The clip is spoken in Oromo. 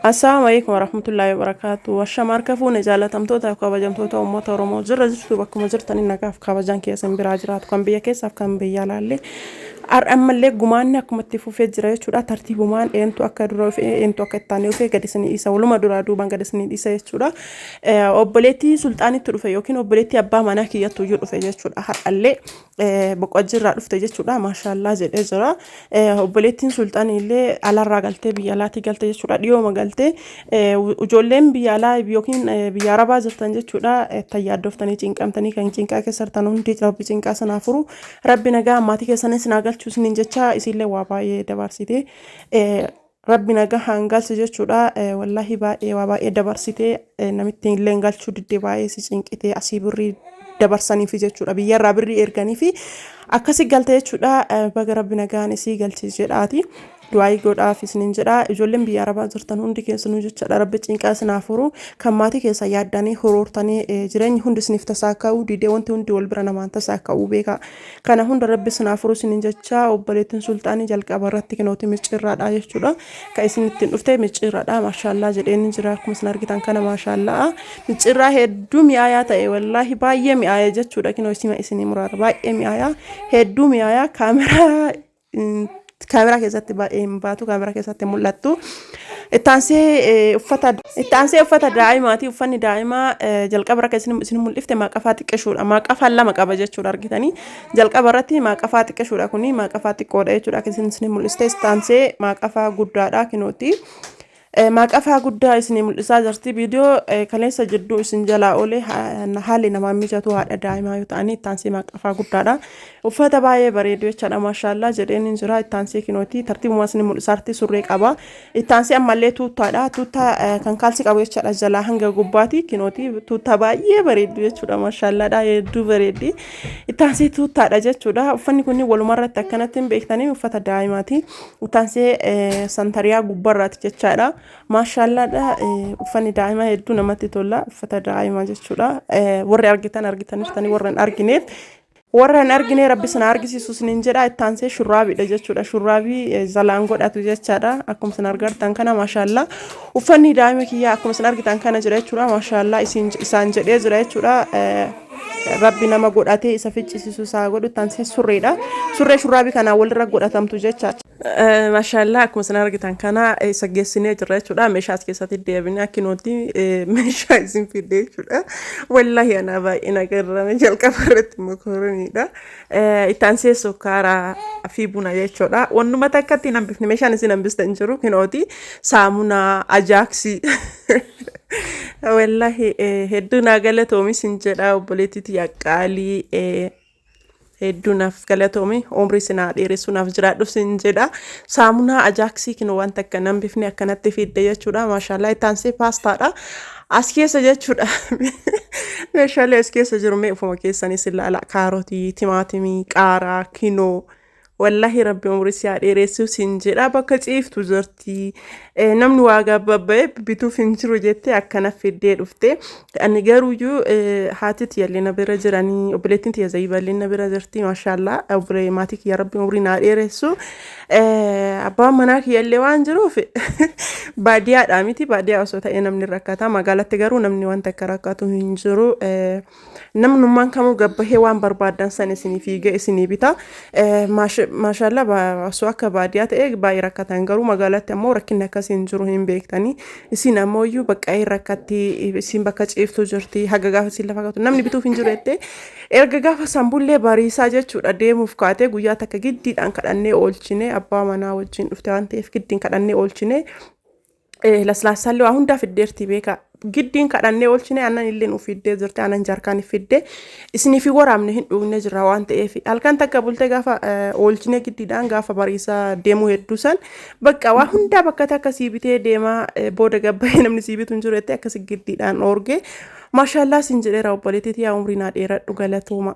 Assalaamu alaikum warahmatullaahi wabarakaatu. Ashama harka fuune jaalatamtoota fi kabajamtoota uummata Oromoo jirra jirtu bakkuma jirtanii nagaaf kabajaan keessan biraa jiraatu kan biyya keessaaf kan biyya alaallee. Har'a ammallee gumaanni akkuma itti fufee jira jechuudha. Tartiibumaan eentu akka dura dhufe eentu akka itti aanee dhufe gadi isinii dhiisa waluma duraa duubaan gadi isinii dhiisa jechuudha. Obboleettii sulxaanitti dhufe yookiin obboleettii abbaa manaa kiyyattu iyyuu dhufe jechuudha. Har'allee boqojjiirraa dhufte jechuudha. Maashaallaa jedhee jira. Obboleettiin sulxaanii illee alarraa galtee biyya alaatii galte jechuudha. Dhiyooma galtee ijoolleen biyya alaa yookiin biyya arabaa jirtan jechuudha. Tayyaaddooftanii cinqamtanii kan cinqaa keessa jirtan hundi rabbi cinqaa sanaa furu. Rabbi nagaa maatii keessanis naa galchuu isiniin jecha isiillee waa baay'ee dabarsite. Rabbi nagahaan galche jechuudha. Wallaahi baay'ee waa baay'ee dabarsite namitti illee galchuu didde baay'ee si cinqite asii birrii dabarsaniifi jechuudha. Biyyarraa birrii erganiifi akkasi galte jechuudha. Baga rabbi nagaan isii galche jedhaati. Du'aayii godhaaf isiniin jedha. Ijoolleen biyya arabaa jirtan hundi keessanuu jechaadha. Rabbi cinqaa isin haa furu. Kan maatii keessa yaaddanii huruurtanii jireenyi hundi isiniif tasaaka'uu didee wanti hundi wal bira namaan tasaaka'uu beeka. Kana hunda rabbi isin haa furu isiniin jecha obboleettiin sulxaanii jalqaba irratti kinooti micciirraadha jechuudha. Kan isin ittiin dhufte micciirraadha maashaallaa jedheen jira akkuma isin argitan kana maashaallaa. Micciirraa hedduu mi'aayaa ta'e wallaahi baay'ee mi'aaya jechuudha kinoo isima isinii muraara baay'ee mi'aayaa hedduu mi'aayaa kaameraa kaameraa keessatti baay'ee hin baatu kaameraa keessatti mul'attu. Ittaansee uffata ittaansee uffata daa'imaati uffanni daa'imaa jalqaba irra isin isin mul'ifte maaqafaa xiqqishuudha maaqafaan lama qaba jechuudha argitanii jalqaba irratti maaqafaa xiqqishuudha kuni maaqafaa xiqqoodha jechuudha akka isin isin mul'iste ittaansee maaqafaa guddaadha kinooti. Maaqafaa guddaa isinii mul'isaa jirti. Viidiyoo kaleessa jidduu isin jalaa oole haalli namaan mijatu haadha daa'imaa yoo ta'anii ittaansee maaqafaa guddaadha. Uffata baay'ee bareedu jechaadha maashaallaa jedheen hin jira. Ittaansee kinooti tartiibumaa isinii mul'isaa jirti surree qaba. Ittaansee ammallee tuuttaadha. Tuuttaa kan kaalsii qabu jechaadha jalaa hanga gubbaati kinooti tuuttaa baay'ee bareeddu jechuudha maashaallaadha hedduu bareeddi. Ittaansee tuuttaadha jechuudha. Uffanni kunniin walumarratti akkanatti hin beektanii uffata daa'imaati. Utaansee santariyaa gubbarraati jechaadha. Maashaallaadha uffanni daa'imaa hedduu namatti tola uffata daa'imaa jechuudha. Warri argitan argitanirtanii warra hin argineef warra hin argine rabbi sana argisiisu isiniin jedha ittaansee shurraabiidha jechuudha. Shurraabii zalaan godhatu jechaadha. Akkuma isin argartan kana maashaallaa uffanni daa'ima kiyyaa akkuma isin argitan kana jira jechuudha. Maashaallaa isaan jedhee jira jechuudha. Rabbi nama godhatee isa ficcisiisu isaa godhu ittaansee surreedha. Surree shurraabii kanaa walirra godhatamtu jecha. Maashaallaa akkuma isin argitan kana isa geessinee jirra jechuudha. Meeshaa as keessatti deebinee akkinuutti meeshaa isin fidde jechuudha. Wallaahi anaa baay'ee na garrame jalqaba irratti mokoroniidha. Ittaansee sukkaaraa fi buna jechuudha. Wannuma takkatti hin hambifne meeshaan isin hambiste hin jiru kinooti. Saamunaa, ajaaksii. Wallaahi hedduu naa galatoomi sin jedha obboleettii tiyya qaalii hedduu naaf galatoomi umrii sin haa dheeressu naaf jiraadhu sin jedha. Saamunaa ajaaksii kinoo wanta akka nan bifne akkanatti fidde jechuudha. Maashaallaa itti aansee paastaadha. As keessa jechuudha. Meeshaalee as keessa jiru mee ufuma keessanis ilaala. Kaarotii, timaatimii, qaaraa, kinoo. Wallahi rabbi umrii si haa dheeressu sin jedha bakka ciiftu jirti. Namni waa gabbabba'e bituuf hin jiru jettee akkana fiddee dhufte. Ani garuuyyuu haati tiyyallee na bira jiranii obboleettiin tiyya zayiballee na bira jirti maashaallaa obbolee maatii kiyya rabbi umrii naa dheeressu. Abbaan manaa kiyyallee waan jiruuf baadiyyaadhaa miti baadiyyaa osoo ta'ee namni rakkata magaalatti garuu namni wanta akka rakkatu hin jiru. Namnummaan kamuu gabbahee waan barbaaddan san isinii fiigee isinii bita. Maashaallaa osoo akka baadiyyaa ta'e baay'ee rakkatan garuu magaalatti ammoo rakkinni akkasii hin jiru hin beektanii. Isin ammoo iyyuu bakka hin rakkatti isin bakka ciiftu jirti haga gaafa isin lafa kaatu namni bituuf hin jiru jettee erga gaafa sanbullee bariisaa jechuudha deemuuf kaatee guyyaa takka giddiidhaan kadhannee oolchine abbaa manaa wajjin dhufte waan ta'eef giddiin kadhannee oolchine. Laslaassaallee waa hundaa fiddeerti beekaa. Giddiin kadhannee oolchine aannan illee nuuf fiddee jirti aannan jaarkaan fidde isiniif hin waraabne hin dhugne jirra waan ta'eef halkan takka bultee gaafa oolchine giddiidhaan gaafa bariisaa deemuu hedduu san bakka waa hundaa bakka takka sii bitee deemaa booda gabbayee namni sii bitu hin jiru jettee akkasi giddiidhaan dhoorge maashaallaa sin jedheera obboleettii yaa umrii naa dheeradhu galatooma.